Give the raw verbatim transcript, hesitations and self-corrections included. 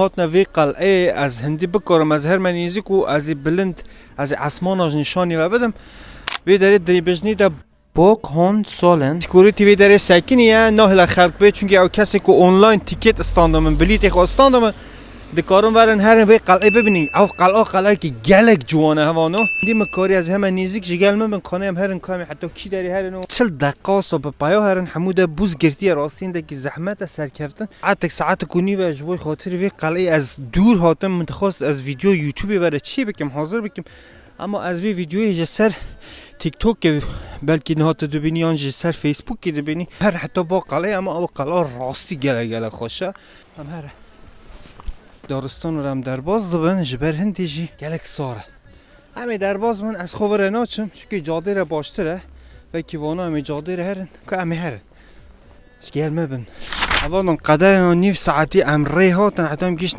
Hatine vê qel'ê ez hindî bikarim, ez herme nêzik û ez ê bilind, ez ê esmana ji nîşanî ve bidim. Vê derê dirêbejnî de Bok Hon Solen. Security vê derê sekiniye, nahile xelk bê, çunkî ew kesê ku online tiket istanda min, bilîtê xwe istanda min, dikarin verin herin vê qel'ê bibînin. Ew qel'a qel'ekî gelek ciwan e hevano. Hindî min karî ez heme nêzik ji gel min bin, kanê em herin, ka em ê heta kî derê herin û çil deqasa bi peya herin, hemû de bûz girtiye, rastîndekî zehmet e serkeftin. Saetek, saetek û nîv e ji bo xatir vê qel'ê ez dûr hatim, min dixwest ez vîdeo YouTubeê vere çê bikim, hazir bikim. Ama ez vê vîdeoyê ji ser TikTokê belkî niha tu dibînî yan ji ser Facebookê dibînî. Her heta ba qelê, ama ew qela rastî gelek gelek xweş e. Em here daristan re em derbas dibin, ji ber hindê jî gelek sar e. Em ê derbas bin, ez xwe vire naçim, çunkî cadê re baştir e. Belkî vana em ê cadê re herin, ka em ê herin. Ji gel me bin. Hevalon, qederên nîv saetî em rê hatin, heta em gihiştin